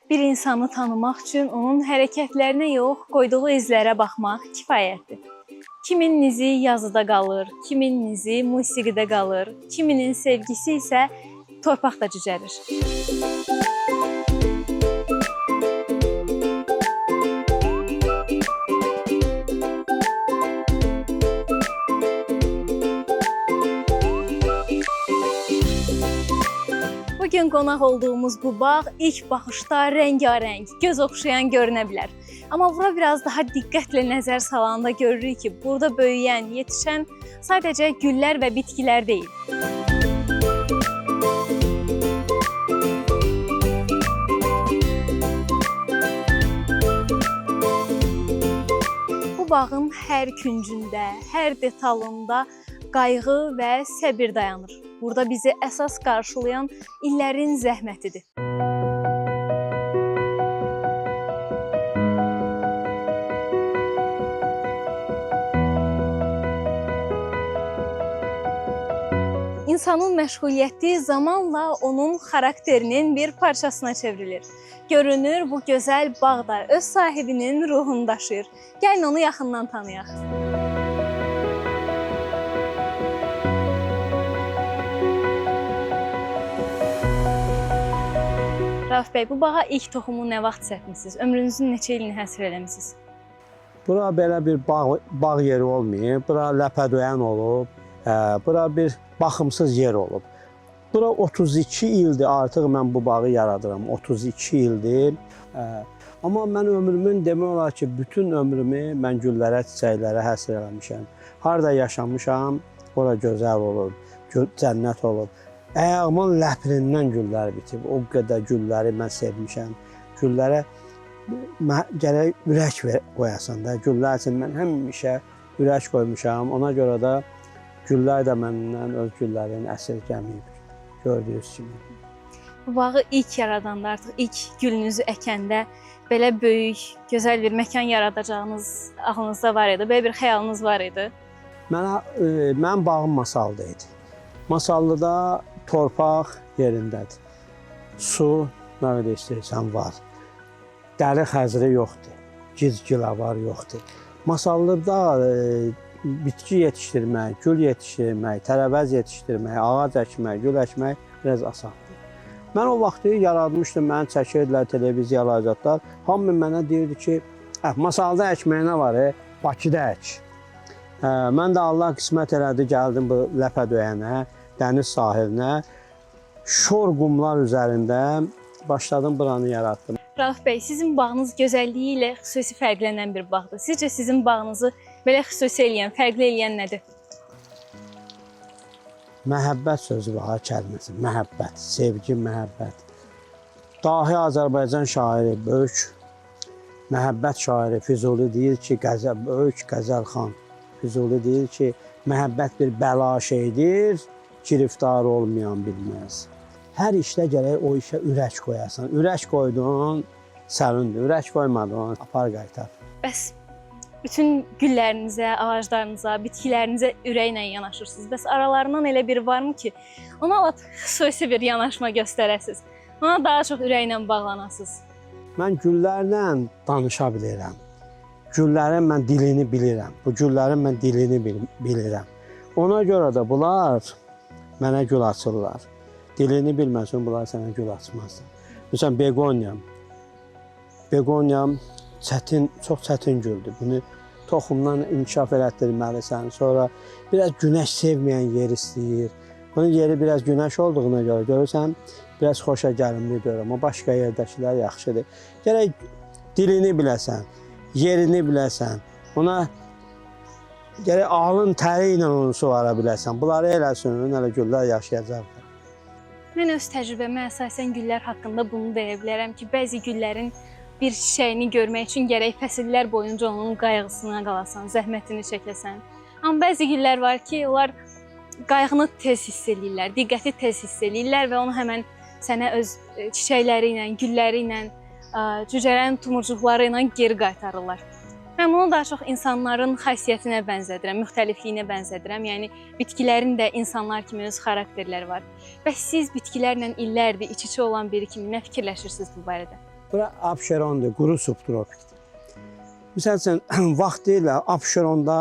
Bir insanı tanımaq üçün onun hərəkətlərinə yox, qoyduğu izlərə baxmaq kifayətdir. Kimin izi yazıda qalır, kimin izi musiqidə qalır, kiminin sevgisi isə torpaqda cücərir. Bu gün qonaq olduğumuz bu bağ ilk baxışda rəngarəng, göz oxşayan görünə bilər. Amma bura biraz daha diqqətlə nəzər salanda görürük ki, burada böyüyən, yetişən sadəcə güllər və bitkilər deyil. Bu bağın hər küncündə, hər detalında qayğı və səbir dayanır. Burada bizi əsas qarşılayan illərin zəhmətidir. İnsanın məşğuliyyəti zamanla onun xarakterinin bir parçasına çevrilir. Görünür bu gözəl bağ da öz sahibinin ruhunu daşıyır. Gəlin onu yaxından tanıyaq. Rauf bəy, bu bağa ilk toxumu nə vaxt səpmisiniz? Ömrünüzün neçə ilini həsr eləmisiniz? Bura belə bir bağ yeri olmayıb, bura ləpədöyən olub, bura bir baxımsız yer olub. Bura 32 ildir artıq mən bu bağı yaradıram, 32 ildir. Amma mən ömrümün demək olar ki, bütün ömrümü mən güllərə, çiçəklərə həsr eləmişəm. Harda yaşamışam, ora gözəl olub, cənnət olub. Ayağımın ləpirindən güllər bitib, o qədər gülləri mən sevmişəm. Güllərə gərək ürək qoyasan da. Güllər üçün mən həmişə ürək qoymuşam. Ona görə də güllər də məndən öz güllərini əsirgəməyib, gördüyünüz kimi. Bu bağı ilk yaradanda, artıq ilk gülünüzü əkəndə belə böyük, gözəl bir məkan yaradacağınız ağlınızda var idi, belə bir xəyalınız var idi. Mənim bağım Masallı idi. Masallıda torpaq yerindədir. Su nə qədər istəyirsən var. Dəri xəzri yoxdur. Gizgilavar yoxdur. Masallıda bitki yetişdirmək, gül yetişdirmək, tərəvəz yetişdirmək, ağac əkmək, gül əkmək biraz asandır. Mən o vaxtı yaratmışdım, məni çəkirdilər televiziyalar, zətlər. Hamı mənə deyirdi ki, Masalda əkməyə nə var, Bakıda ək. Mən də Allah qismət elədi, gəldim bu Ləpədöyənə, dəniz sahilinə. Şor qumlar üzərində başladım, buranı yaratdım. Rauf bəy, sizin bağınız gözəlliyi ilə xüsusi fərqlənən bir bağdır. Sizcə sizin bağınızı belə xüsusi eləyən, fərqli eləyən nədir? Məhəbbət sözü var kəlməsi. Məhəbbət, sevgi, məhəbbət. Dahi Azərbaycan şairi, böyük məhəbbət şairi Füzuli deyir ki, böyük Qəzəlxan Füzuli deyir ki, məhəbbət bir bəla şeydir, giriftar olmayan bilməz. Hər işdə gərək o işə ürək qoyasan. Ürək qoydun, sənindir. Ürək qoymadın, apar qaytar. Bəs bütün güllərinizə, ağaclarınıza, bitkilərinizə ürəklə yanaşırsınız. Bəs aralarından elə biri varmı ki, ona lap xüsusi bir yanaşma göstərəsiniz? Ona daha çox ürəklə bağlanasınız. Mən güllərlə danışa bilirəm. Güllərin mən dilini bilirəm. Bu güllərin mən dilini bilirəm. Ona görə də bunlar mənə gül açırlar. Dilini bilməsin, bunlar sənə gül açmazlar. Məsələn, beqonyam. Beqonyam çətin, çox çətin güldür. Bunu toxumdan inkişaf elətdirməlisən. Sonra biraz günəş sevməyən yer istəyir. Bunun yeri biraz günəş olduğuna görə görürsən, biraz xoşagəlimli deyir, amma başqa yerdəkilər yaxşıdır. Gərək dilini biləsən, yerini biləsən, ona gərək alın təri ilə onu suvara biləsən. Bunları eləsin, elə güllər yaşayacaqdır. Mən öz təcrübəmə əsasən güllər haqqında bunu deyə bilərəm ki, bəzi güllərin bir çiçəyini görmək üçün gərək fəsillər boyunca onun qayğısına qalasan, zəhmətini çəkəsən. Amma bəzi güllər var ki, onlar qayğını tez hiss eləyirlər, diqqəti tez hiss eləyirlər və onu həmən sənə öz çiçəkləri ilə, gülləri ilə, cücərən tumurcuqları ilə geri qaytarırlar. Mən bunu daha çox insanların xasiyyətinə bənzədirəm, müxtəlifliyinə bənzədirəm. Yəni bitkilərin də insanlar kimi öz xarakterləri var. Bəs siz bitkilərlə illərdir iç-içə olan biri kimi nə fikirləşirsiniz bu barədə? Bura Abşerondur, quru subtropikdir. Məsəl üçün, vaxtilə Abşeronda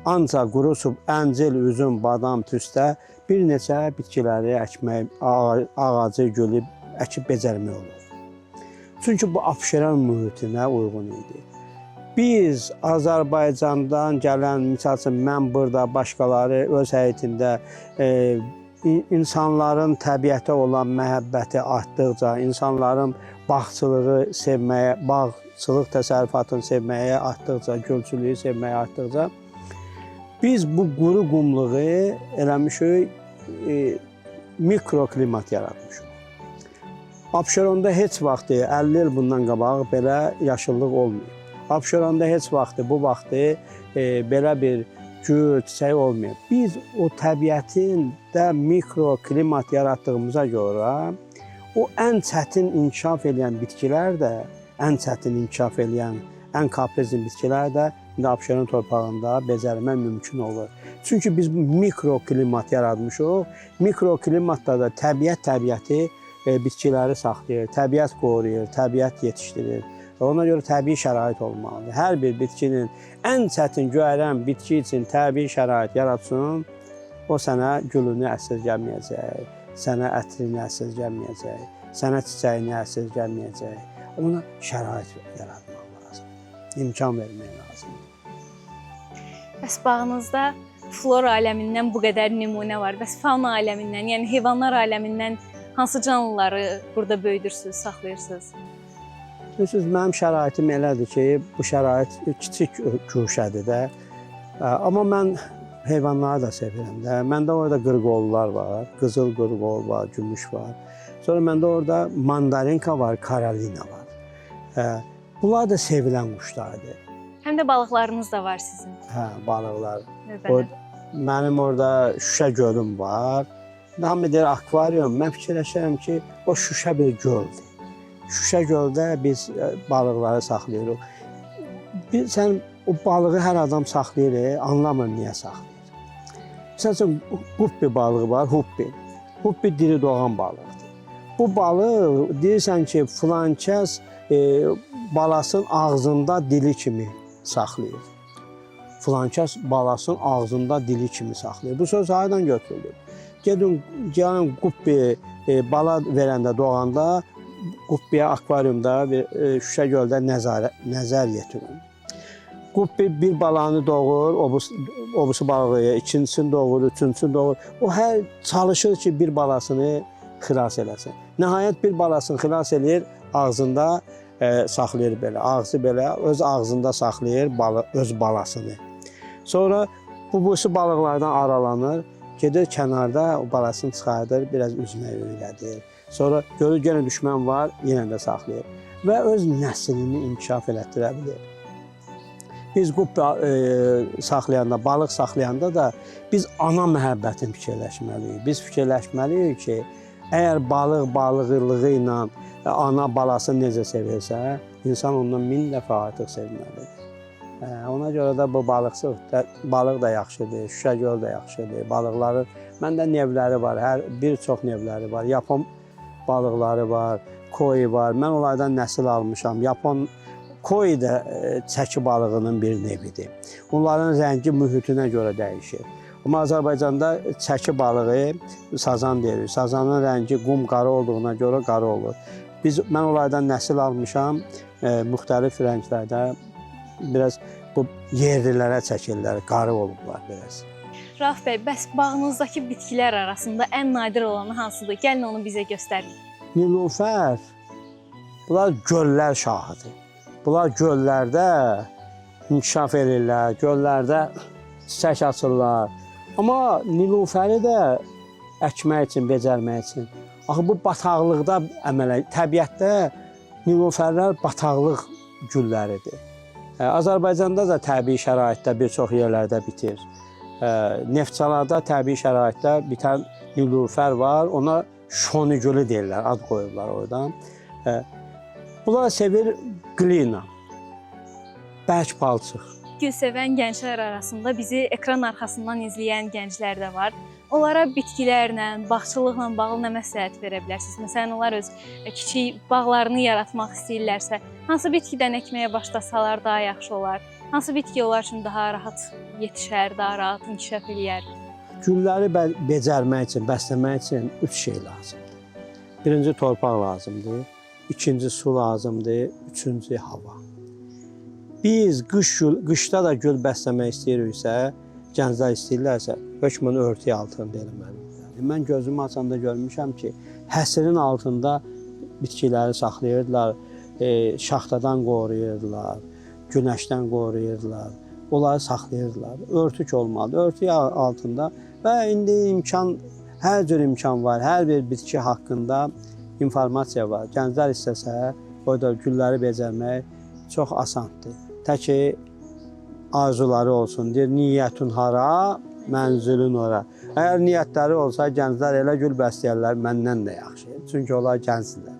ancaq quru sub, əncil, üzüm, badam, tüstə bir neçə bitkiləri əkmək, ağacı, gülü əkib becərmək olur. Çünki bu Abşeron mühitinə uyğun idi. Biz Azərbaycandan gələn, misal üçün mən burada, başqaları öz həyətində insanların təbiətə olan məhəbbəti artdıqca, insanların bağçılığı sevməyə, bağçılıq təsərrüfatını sevməyə artdıqca, gölçülüyü sevməyə artdıqca biz bu quru qumluğu eləmişik, mikroklimat yaratmışıq. Abşeronda heç vaxtı 50 il bundan qabaq belə yaşıllıq olmayıb. Abşeronda heç vaxtı bu vaxtı belə bir gül, çiçək olmayıb. Biz o təbiətin də mikroklimat yaratdığımıza görə o ən çətin inkişaf eləyən bitkilər də, ən çətin inkişaf eləyən, ən kaprizli bitkilər də indi Abşeron torpağında becərmək mümkün olur. Çünki biz mikroklimat yaratmışıq. Mikroklimatda da təbiəti bitkiləri saxlayır, təbiət qoruyur, təbiət yetişdirir. Ona görə təbii şərait olmalıdır. Hər bir bitkinin ən çətin göyərən bitki üçün təbii şərait yaratsın, o sənə gülünü əsirgəməyəcək, sənə ətrini əsirgəməyəcək, sənə çiçəyini əsirgəməyəcək. Ona şərait yaratmaq lazımdır, imkan vermək lazımdır. Bəs bağınızda flora aləmindən bu qədər nümunə var. Bəs fauna aləmindən, yəni heyvanlar aləmindən hansı canlıları burada böyüdürsünüz, saxlayırsınız? Bilirsiniz, mənim şəraitim elədir ki, bu şərait kiçik guşədir də. Amma mən heyvanları da sevirəm də. Məndə orada qırqollar var, qızıl qırqol var, gümüş var. Sonra məndə orada mandarinka var, karolina var. Bunlar da sevilən quşlardır. Həm də balıqlarınız da var sizin. Hə, balıqlar. Növbədə. Mənim orada şüşə gölüm var. Hamı deyir akvarium. Mən fikirləşirəm ki, o şüşə bir göldür. Şüşə göldə biz balıqları saxlayırıq. Sən o balığı hər adam saxlayır, anlamır niyə saxlayır. Məsəl üçün, quppi balığı var, huppi. Huppi diri doğan balıqdır. Bu balıq, deyirsən ki, filan kəs balasının ağzında dili kimi saxlayır. Filan kəs balasının ağzında dili kimi saxlayır. Bu söz hardan götürülür? Gedin, gəlin quppi bala verəndə, doğanda quppiyə akvariumda, bir şüşə göldə nəzər yetirin. Quppi bir balanı doğur, obusu balığı, ikincisini doğur, üçüncüsünü doğur. O hər çalışır ki, bir balasını xilas eləsin. Nəhayət bir balasını xilas eləyir, ağzında saxlayır belə, ağzı belə, öz ağzında saxlayır öz balasını. Sonra bu balıqlardan aralanır, gedir kənarda o balasını çıxardır, biraz üzməyi öyrədir. Sonra görür, yenə düşmən var, yenə də saxlayır və öz nəslini inkişaf elətdirə bilir. Biz qub saxlayanda, balıq saxlayanda da biz ana məhəbbətini fikirləşməliyik. Biz fikirləşməliyik ki, əgər balıq balıqlığı ilə ana balasını necə sevirsə, insan ondan 1000 dəfə artıq sevməlidir. Ona görə də bu balıq da yaxşıdır, şüşə göl də yaxşıdır. Balıqların, məndə nevləri var, bir çox nevləri var. Yapon balıqları var, koi var. Mən onlardan nəsil almışam. Yapon koi də çəki balığının bir nevidir. Onların rəngi mühitinə görə dəyişir. Amma Azərbaycanda çəki balığı sazan deyirik. Sazanın rəngi qum qara olduğuna görə qara olur. Mən onlardan nəsil almışam. Müxtəlif rənglərdə biraz bu yerlilərə çəkirlər, qarı olublar biraz. Rauf bəy, bəs bağınızdakı bitkilər arasında ən nadir olanı hansıdır? Gəlin onu bizə göstərin. Nilufər, bunlar göllər şahıdır. Bunlar göllərdə inkişaf edirlər, göllərdə çiçək açırlar. Amma nilufəri də əkmək üçün, becərmək üçün. Axı bu bataqlıqda əmələ, təbiətdə nilufərlər bataqlıq gülləridir. Azərbaycanda da təbii şəraitdə bir çox yerlərdə bitir. Neftçalarda təbii şəraitdə bitən nilufər var, ona şoni gülü deyirlər, ad qoyublar oradan. Bunlar sevir qlina, bərk palçıq. Gül sevən gənclər arasında bizi ekran arxasından izləyən gənclər də var. Onlara bitkilərlə, bağçılıqla bağlı nə məsləhət verə bilərsiniz? Məsələn, onlar öz kiçik bağlarını yaratmaq istəyirlərsə, hansı bitkidən əkməyə başlasalar daha yaxşı olar? Hansı bitki onlar üçün daha rahat yetişər, daha rahat inkişaf eləyər? Gülləri becərmək üçün, bəsləmək üçün üç şey lazımdır. Birinci torpaq lazımdır, ikinci su lazımdır, üçüncü hava. Biz qışda da gül bəsləmək istəyiriksə, gənclər istəyirlərsə, hökmən örtük altında eləməlidirlər. Mən gözümü açanda görmüşəm ki, həsirin altında bitkiləri saxlayırdılar, şaxtadan qoruyurdular, günəşdən qoruyurdular. Onları saxlayırdılar. Örtük olmalıdır. Örtük altında və indi imkan, hər cür imkan var. Hər bir bitki haqqında informasiya var. Gənclər istəsə, orada gülləri becərmək çox asandır. Tək ki arzuları olsun. Deyir, niyyətin hara, mənzilin ora. Əgər niyyətləri olsa, gənclər elə gül bəsləyərlər məndən də yaxşı. Çünki onlar gəncdirlər.